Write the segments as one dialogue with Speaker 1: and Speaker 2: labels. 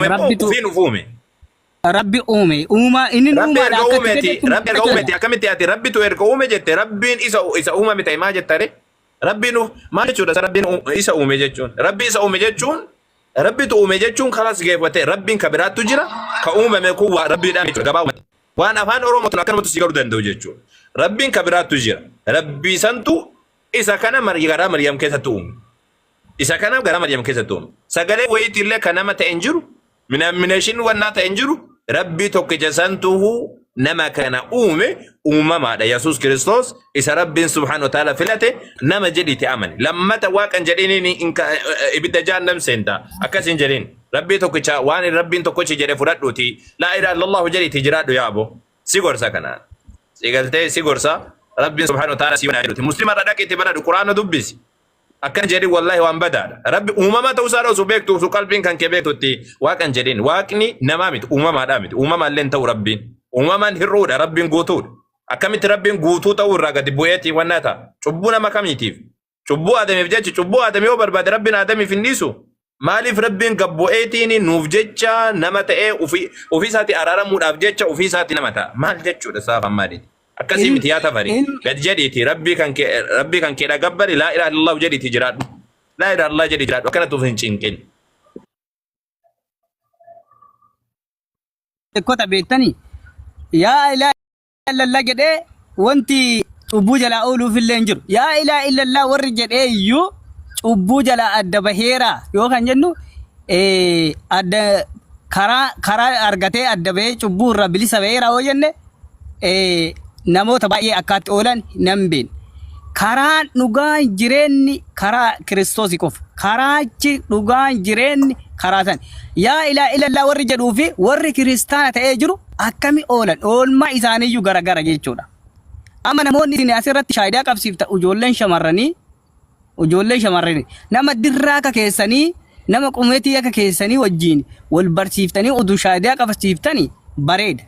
Speaker 1: moo
Speaker 2: Rabbitu
Speaker 1: ufii nuuf uume?
Speaker 2: Rabbi uume. Uumaa inni
Speaker 1: Rabbi
Speaker 2: uumaadha
Speaker 1: erga
Speaker 2: akka itti
Speaker 1: uumeeti
Speaker 2: fedhetti
Speaker 1: Rabbi erga
Speaker 2: mul'achuu
Speaker 1: uumeeti
Speaker 2: danda'a.
Speaker 1: akkamitti ati Rabbitu erga uume jette Rabbiin isa uumame ta'e maa jetta ree? Rabbiin maal jechuudha isa Rabbiin isa uume jechuun? Rabbi isa uume jechuun Rabbitu uume jechuun kalaas geeffate Rabbiin ka biraattu jira ka uumame kun waa Rabbiidhaan jechuudha gabaabumatti. Waan afaan Oromootiin akkanumatti si galuu danda'u jechuudha. Rabbiin ka biraattu jira. Rabbii santu isa kana garaa Maryam keessatti uume. Isa kana garaa Maryam keessatti uume. Sagalee wayiitii illee ka nama ta'e hin jiru. Minaaminashin wannaa ta'e hin jiru. Rabbii tokkicha santuhu nama kana uume uumamaadha. Yesuus Kiristoos isa Rabbiin subhaanahu wa ta'ala filate nama jedhiiti amani. Lammata waaqan jedhiniin ibidda jahannam seenta. Akkas hin jedhin. Rabbii tokkicha waan Rabbiin tokkichi jedhe fudhadhuuti. Laa ilaaha illallahu jedhiiti jiraadhu yaa aboo. Si gorsa kanaan. Si galtee si gorsa. Rabbiin subhaanahu wa ta'ala si waliin jedhuti. Muslima irra dhaqiitti baradhu Quraana dubbisi. Akkana jedhin wallahi waan badaadha. Rabbi uumamaa ta'uu isaa osoo beektu osoo qalbiin kan kee beektutti waaqan jedhin. Waaqni namaa miti uumamaadhaa miti. Uumamaa illee hin ta'u Rabbiin. Uumamaan hir'uudha Rabbiin guutuudha. Akkamitti Rabbiin guutuu ta'uu irraa gadi bu'eetii wannaa ta'a. Cubbuu nama kamiitiif? Cubbuu Aadamiif jecha cubbuu Aadam yoo barbaade Rabbiin Aadamiif hin dhiisu. Maaliif Rabbiin gad bu'eetiin nuuf jecha nama ta'ee ofii ofii isaatii araaramuudhaaf jecha ofii isaatii nama ta'a. Maal jechuudha saaf ammaadhiiti. Akkasii
Speaker 2: In
Speaker 1: miti yaa tafari.
Speaker 2: in
Speaker 1: Gad jedhiiti Rabbii kan kee Rabbii kan keedha gabbari laa ilaaha illallah jedhiiti jiraadhu. Laa ilaaha illallah jedhi jiraadhu. Akkanatti of hin cinqin.
Speaker 2: Kota beektanii yaa ilaa illallah jedhee wanti cubbuu jalaa ooluuf illee hin jiru. Yaa ilaa illallah warri jedhee iyyuu cubbuu jalaa adda baheera yoo kan jennu adda karaa karaa argatee adda bahee cubbuu irraa bilisa baheera yoo jenne namoota baay'ee akkaatti oolan nan beekna. Karaan dhugaan jireenyi karaa Kiristoosi qofa. Karaachi dhugaan jireenyi karaa san. Yaa ilaa ilallaa warri jedhuu fi warri kiristaana ta'ee jiru akkami oolan? Oolmaa isaaniiyyuu garagara jechuudha. Amma namoonni isin asirratti shaayidaa qabsiifta ijoolleen shamarranii Ijoollee shamarranii nama dirraa akka keessanii nama qumeetii akka keessanii wajjin wal barsiiftanii utuu shaayidaa qabsiiftanii bareeda.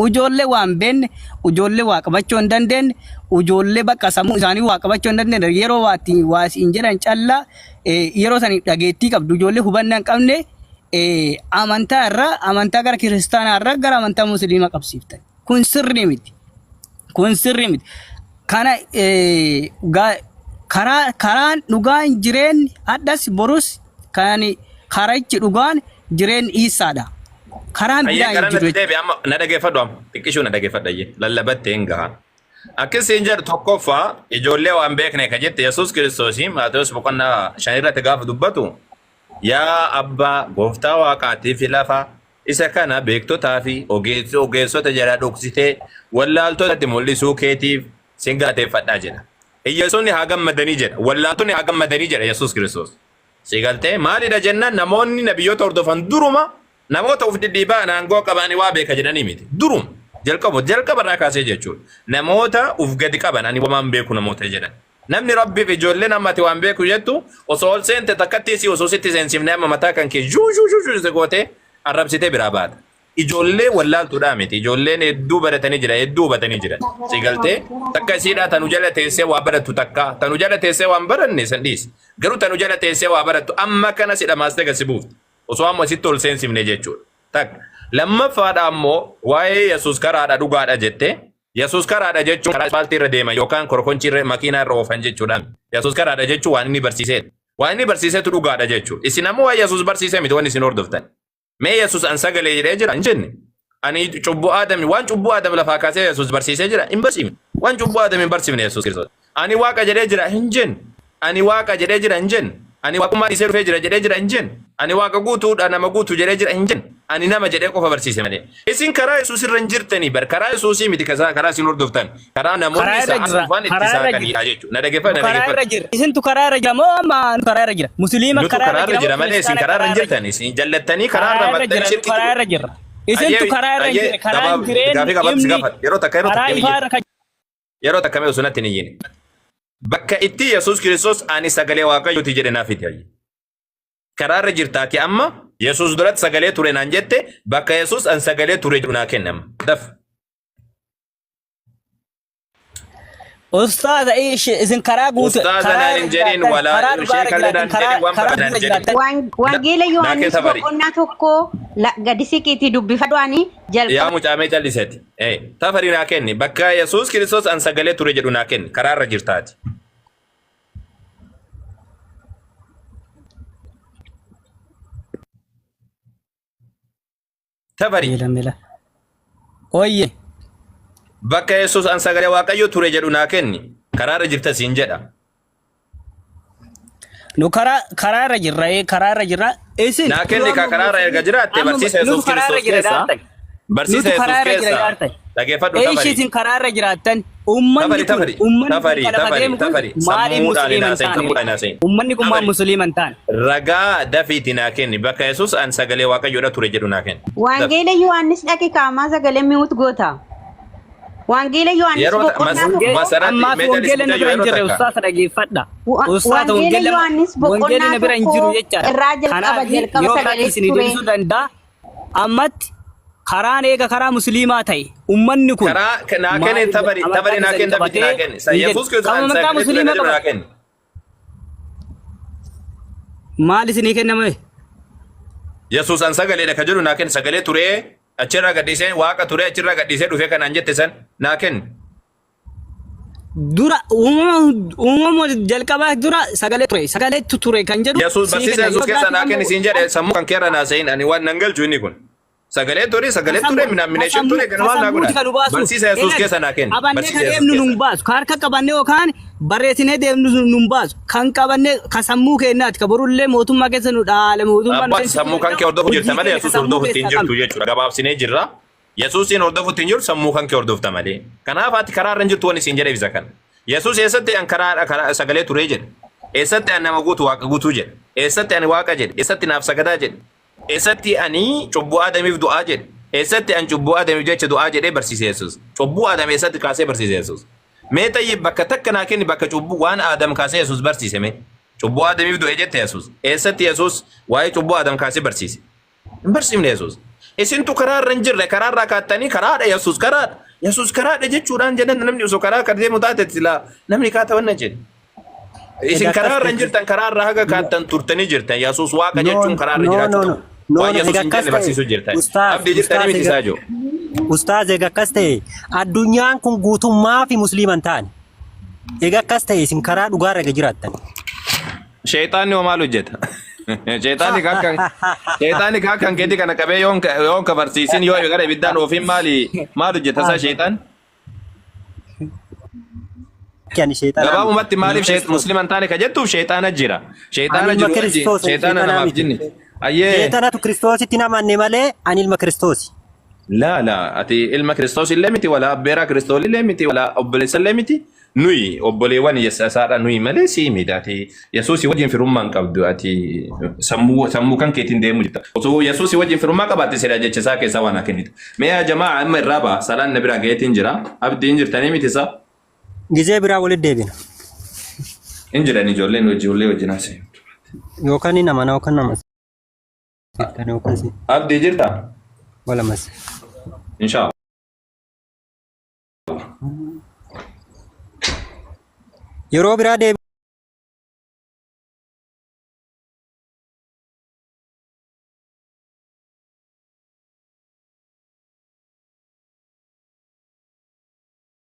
Speaker 2: Ijoollee waan beenne, ijoollee waa qabachuu hin dandeenye, ijoollee bakka sammuu isaanii waa qabachuu hin dandeenye yeroo waa ittiin waa isin jedhan callaa yeroo sanii dhageettii qabdu ijoollee hubannaa hin qabne amantaa irraa amantaa gara kiristaanaa irraa gara amantaa musliimaa qabsiiftan. Kun sirrii miti. Kun sirrii miti. Kana karaa karaan dhugaan jireenyi hadhas borus kan karichi dhugaan jireenyi Iisaadha. Karaan
Speaker 1: Ayyee
Speaker 2: biraa hin
Speaker 1: gara
Speaker 2: jiru
Speaker 1: natti
Speaker 2: jechuudha.
Speaker 1: deebi amma na dhageeffadhu amma xiqqishuu na dhageeffadha ayyee lallabattee hin gaha. Akkasiin jedhu tokkoffaa ijoollee waan beekne ka jette Yesuus Kiristoosii Maatewos boqonnaa 5 irratti gaafa dubbatu yaa abbaa gooftaa waaqaatii fi lafaa Isa kana beektotaa fi ogeessota jalaa dhoksitee wallaaltotatti mul'isuu keetiif sin galateeffadha jedha. Hiyyeessonni haa gammadanii jedha. Wallaaltonni haa gammadanii jedha Yesuus Kiristoos. Si galtee maalidha jennaan namoonni nabiyyoota hordofan duruma namoota of dhidhiibaa aangoo qaban waa beeka jedhanii miti. Duruma jalqaba jalqaba irraa kaasee jechuudha. Namoota uf gadi qaban ani wamaan beeku namoota jedhan. Namni Rabbiif ijoolleen amma ati waan beeku jettu osoo ol seente takkattii si osoo sitti seensifne amma mataa kan kee zhuu zhuu zhuu zhuu si gootee arrabsitee biraa baata. Ijoollee wallaaltuudhaa miti. Ijoolleen hedduu baratanii jiran, hedduu hubatanii jiran. Si galtee takka isiidhaa tanu jala teessee waa barattu takka tanu jala teessee waan baranne san dhiisi. Garuu tanu jala teessee waa barattu amma kana si dhamaastee gad si buufti. Osoo amma sitti ol seensifne jechuudha. Takka. Lammaffaadha ammoo waa'ee Yesuus karaadha dhugaadha jettee Yesuus karaadha jechuun karaa ispaaltii irra deeman yookaan korokonchii irra makiinaa irra oofan jechuudha. Yesuus karaadha jechuun waan inni barsiiseedha. Waan inni barsiisetu dhugaadha jechuudha. Isin ammoo waan Yesuus barsiisee miti waan isin hordoftan. Mee Yesuus an sagalee jedhee jira hin jenne. Ani cubbuu Aadami waan cubbuu Aadam lafaa kaasee Yesuus barsiisee jira hin barsiifne. Waan cubbuu Aadam hin barsiifne Yesuus Kiristoos. Ani Waaqa jedhee jira hin jenne. Ani Waaqa jedhee jira hin jenne. Ani Waaqummaa dhiisee dhufee jira jedhee jira hin jenne. Ani Waaqa guutuudha nama guutuu jedhee jira hin jenne. Ani nama jedhee qofa barsiise malee. Isin karaa Yesuus irra hin jirtanii bar karaa Yesuusii miti kasaa karaa isin hordoftan. Karaa namoonni
Speaker 2: Karaa irra
Speaker 1: isaan
Speaker 2: jirra.
Speaker 1: dhufan itti
Speaker 2: Karaa irra jirra.
Speaker 1: saaqaniidha jechuudha. Na dhaggeeffadhu
Speaker 2: Nu
Speaker 1: na
Speaker 2: karaa irra
Speaker 1: dhaggeeffadhu.
Speaker 2: jirra. Isintu karaa irra jira moo amma nu karaa irra jira? Musliima
Speaker 1: Nutu
Speaker 2: karaa irra
Speaker 1: karaa irra
Speaker 2: jira
Speaker 1: jira
Speaker 2: moo
Speaker 1: malee isin
Speaker 2: kiristaana
Speaker 1: karaa irra
Speaker 2: karaa
Speaker 1: hin
Speaker 2: irra jira?
Speaker 1: jirtan. Isin jallattanii karaa
Speaker 2: Karaa
Speaker 1: irra
Speaker 2: irra
Speaker 1: maxxanii
Speaker 2: jira. Nu
Speaker 1: shirkitti
Speaker 2: karaa irra jirra. Isintu
Speaker 1: Ayyee
Speaker 2: karaa irra hin
Speaker 1: ayyee
Speaker 2: jirre. Karaan
Speaker 1: gabaab
Speaker 2: jireenyi
Speaker 1: gaafii gabaabsi
Speaker 2: ifni
Speaker 1: gaafadhu. Yeroo takka yeroo
Speaker 2: karaa
Speaker 1: takka
Speaker 2: ifaa irra kan
Speaker 1: Yeroo takka mee osoo natti hin iyyine. Bakka itti Yesuus Kiristoos ani sagalee Waaqayyooti jedhe naaf fidi hayye. Karaa irra jirtaati amma Yesuus duratti sagalee ture naan jette bakka Yesuus an sagalee ture jedhu naa kenni amma. Daf.
Speaker 2: Ustaaza isin karaa guutu
Speaker 1: Ustaaza
Speaker 2: karaa
Speaker 1: naan
Speaker 2: irra
Speaker 1: hin jedhin
Speaker 2: jiraattan
Speaker 1: walaa
Speaker 2: karaa dhugaa irra
Speaker 1: sheekallee
Speaker 2: jiraattan
Speaker 1: naan hin
Speaker 2: karaa
Speaker 1: jedhin waan
Speaker 2: karaa
Speaker 1: bada naan
Speaker 2: dura
Speaker 1: hin jedhin.
Speaker 2: jiraattan.
Speaker 3: Wangeela
Speaker 1: Naa
Speaker 3: Yohaannis
Speaker 1: keessa bari.
Speaker 3: boqonnaa tokko gadi siqiitii dubbifadhu ani
Speaker 1: Yaa
Speaker 3: jalqaba.
Speaker 1: mucaamee calliseti. Tafarii naa kenni. Bakka Yesuus Kiristoos an sagalee ture jedhu naa kenni. Karaa irra jirtaati. Tafarii.
Speaker 2: Mila mila. Ooyye.
Speaker 1: Bakka Yesuus an sagalee Waaqayyo ture jedhu naa kenni. Karaa irra jirta siin jedha.
Speaker 2: Nu karaa karaa irra jirra karaa irra jirra. Isin
Speaker 1: Naa kenni
Speaker 2: nu
Speaker 1: ka
Speaker 2: amma
Speaker 1: karaa irra erga jiraatte
Speaker 2: amma
Speaker 1: barsiisa
Speaker 2: nutu
Speaker 1: Yesuus
Speaker 2: karaa irra
Speaker 1: Kiristoos
Speaker 2: jira
Speaker 1: keessa
Speaker 2: jaartan.
Speaker 1: barsiisa
Speaker 2: Nutu
Speaker 1: Yesuus
Speaker 2: karaa irra jira
Speaker 1: keessa
Speaker 2: jaartan.
Speaker 1: dhageeffadhu
Speaker 2: Eeshi
Speaker 1: tafarii.
Speaker 2: isin karaa irra jiraattan ummanni
Speaker 1: Tafarii
Speaker 2: kun
Speaker 1: tafarii
Speaker 2: ummanni kun
Speaker 1: tafarii
Speaker 2: kan lafa
Speaker 1: tafarii
Speaker 2: deemu kun
Speaker 1: tafarii
Speaker 2: maaliif
Speaker 1: sammuudhaan hin
Speaker 2: musliima hin
Speaker 1: haasayin
Speaker 2: taane?
Speaker 1: sammuudhaan hin haasayin.
Speaker 2: Ummanni kun maal
Speaker 1: Tafarii
Speaker 2: musliima hin taane?
Speaker 1: ragaa dafiiti naa kenni bakka Yesuus an sagalee Waaqayyoodha ture jedhu naa kenni. Dafi.
Speaker 3: Wangeela Yohaannis dhaqi kaamaa sagalee mi'uut goota. Wangeela Yohaannis
Speaker 1: Yeroo
Speaker 3: boqonnaa tokko
Speaker 1: masaratti
Speaker 2: Ammaaf
Speaker 1: mee jallis
Speaker 2: wangeela na
Speaker 1: mucayyoo
Speaker 2: bira hin
Speaker 1: yeroo
Speaker 2: jirre
Speaker 1: takka.
Speaker 2: ustaasa dhageeffadha. Ustaasa
Speaker 3: Wangeela
Speaker 2: wangeela
Speaker 3: Yohaannis
Speaker 2: wangeelli
Speaker 3: boqonnaa
Speaker 2: na bira hin jiru
Speaker 3: tokko
Speaker 2: jechaadha.
Speaker 3: irraa jalqaba
Speaker 2: Kanaaf
Speaker 3: jalqaba
Speaker 2: yeroo biraatti
Speaker 3: sagalee
Speaker 2: isinii
Speaker 3: ture.
Speaker 2: deebisuu danda'a. Ammatti karaan eega karaa musliimaa ta'e ummanni kun
Speaker 1: Karaa naa kenni
Speaker 2: maaliif
Speaker 1: tafarii
Speaker 2: amantaa
Speaker 1: tafarii naa
Speaker 2: keessan
Speaker 1: kenni dafiiti
Speaker 2: qabatee
Speaker 1: naa kenni.
Speaker 2: hin jedhu.
Speaker 1: Yesuus Kiristoos
Speaker 2: Kan
Speaker 1: an
Speaker 2: amantaa
Speaker 1: sagalee ture
Speaker 2: musliimaa
Speaker 1: jedhu naa
Speaker 2: qabate
Speaker 1: kenni.
Speaker 2: maal isinii kenname?
Speaker 1: Yesuus an sagaleedha ka jedhu naa kenni sagalee turee achirraa gadhiisee waaqa turee achirraa gadhiisee dhufee kanaan jette san naa kenni.
Speaker 2: Dura uumama uumama jalqabaa dura sagalee ture sagaleetu ture kan jedhu
Speaker 1: Yesuus
Speaker 2: sii
Speaker 1: barsiisa
Speaker 2: kenna
Speaker 1: Yesuus
Speaker 2: yeroo
Speaker 1: keessaa
Speaker 2: biraatti
Speaker 1: naa kenni
Speaker 2: ammoo
Speaker 1: siin jedhe sammuu kan keerra naa sehin ani waan nan galchu inni kun. Sagalee ture sagalee ture minaamination ture kana waan naa
Speaker 2: kasammuuti
Speaker 1: godhan.
Speaker 2: kan nu baasu
Speaker 1: Barsiisa Yesuus
Speaker 2: ilaali
Speaker 1: keessa naa kenni.
Speaker 2: qabannee
Speaker 1: Barsiisa
Speaker 2: kan
Speaker 1: Yesuus
Speaker 2: deemnu nun
Speaker 1: keessa.
Speaker 2: baasu ka harka qabannee yookaan barreessinee deemnu nun baasu kan qabannee ka sammuu keenyaati ka borullee mootummaa keessa nu dhaale mootummaa nu
Speaker 1: Abbaati
Speaker 2: seensisuu
Speaker 1: sammuu kan
Speaker 2: danda'u
Speaker 1: kee hordofu jirta
Speaker 2: hojii
Speaker 1: malee
Speaker 2: keenya ka
Speaker 1: Yesuus
Speaker 2: sammuu
Speaker 1: hordofu ittiin
Speaker 2: keessaa
Speaker 1: jirtu
Speaker 2: qabna.
Speaker 1: jechuudha. Gabaabsinee jirra. Yesuusiin hordofu ittiin jirtu sammuu kan kee hordofta malee. Kanaaf ati karaa irra hin jirtu waan isin jedhe isa kana. Yesuus eessatti an karaa karaa sagalee turee jedhe. Eessatti an nama guutu waaqa guutuu jedhe. Eessatti ani waaqa jedhe. Eessatti naaf sagadaa jedhe. Eessatti ani cubbuu Aadamiif du'aa jedhe. Eessatti an cubbuu Aadamiif jecha du'aa jedhee barsiise Yesuus. Cubbuu Aadam eessatti kaasee barsiise Yesuus. Mee tayyib bakka takka naa kenni bakka cubbuu waan Aadam kaasee Yesuus barsiise mee. Cubbuu Aadamiif du'e jette Yesuus. Eessatti Yesuus waa'ee cubbuu Aadam kaasee barsiise. Hin barsiifne Yesuus. Isintu karaa irra hin jirre karaa irraa kaattanii karaadha Yesuus karaadha. Yesuus karaadha jechuudhaan jedhan namni osoo karaa kan deemu taate silaa namni kaata wanna jedhe. Isin
Speaker 4: Egaa
Speaker 1: karaa
Speaker 4: akkas
Speaker 1: irra hin
Speaker 4: ta'e
Speaker 1: jirtan karaa irraa haga kaattan turtanii jirtan Yesuus waaqa
Speaker 4: no
Speaker 1: jechuun karaa irra
Speaker 4: no
Speaker 1: jiraachuu
Speaker 4: no no
Speaker 1: qabu.
Speaker 4: no
Speaker 1: Waan
Speaker 4: no
Speaker 1: Yesuus
Speaker 4: egaa
Speaker 1: hin
Speaker 4: akkas
Speaker 1: jenne
Speaker 4: ta'e
Speaker 1: barsiisuu jirtan.
Speaker 4: ustaaz
Speaker 1: Abdii jirtanii
Speaker 4: ustaaz
Speaker 1: miti
Speaker 4: egaa
Speaker 1: isaa jiru.
Speaker 4: ustaaz egaa akkas ta'e addunyaan kun guutummaa fi musliima hin taane egaa akkas ta'e isin karaa dhugaa irra egaa jiraattan.
Speaker 1: Sheexaanni hoo maal hojjeta? Sheexaanni kan sheexaanni kan keetii kana qabee yoon yoon ka barsiisin yoo gara ibiddaan oofiin maali maal hojjeta isaa sheexaan?
Speaker 4: Ani sheexanaa miti.
Speaker 1: Gabaabumatti
Speaker 4: Ilma
Speaker 1: maaliif
Speaker 4: Kiristoos.
Speaker 1: muslima hin taane ka jettuuf sheexaana jira.
Speaker 4: Ani
Speaker 1: Sheexaana
Speaker 4: ilma
Speaker 1: jiru wajjin
Speaker 4: Kiristoos ani
Speaker 1: sheexaana
Speaker 4: sheexanaa
Speaker 1: namaaf
Speaker 4: miti.
Speaker 1: jinni. Ayyee.
Speaker 4: Sheexanatu Kiristoositti hin amanne malee ani ilma Kiristoosi.
Speaker 1: Laa laa ati ilma Kiristoos illee miti walaa abbeeraa Kiristoos illee miti walaa obboleessa illee miti. Nuyi obboleewwan isaadha nuyi malee sii miti ati Yesuusii wajjin firummaa hin qabdu ati sammuu sammuu kan keetiin deemu jirta. Osoo Yesuusii wajjin firummaa qabaatte silaa jecha isaa keessaa waan haa kennita. Mee yaa jamaa amma irraa ba'a salaan na biraa ga'eetiin jira. Abdiin jirtanii miti isaa?
Speaker 4: Gizee biraa walitti deebina.
Speaker 1: Hin jiran ijoolleen ijoollee wajjin haasa'e.
Speaker 4: Yookaan hin amana yookaan nama sittan yookaan si
Speaker 1: Abdii jirta?
Speaker 4: walamas.
Speaker 1: Inshallah.
Speaker 4: Yeroo biraa deebi.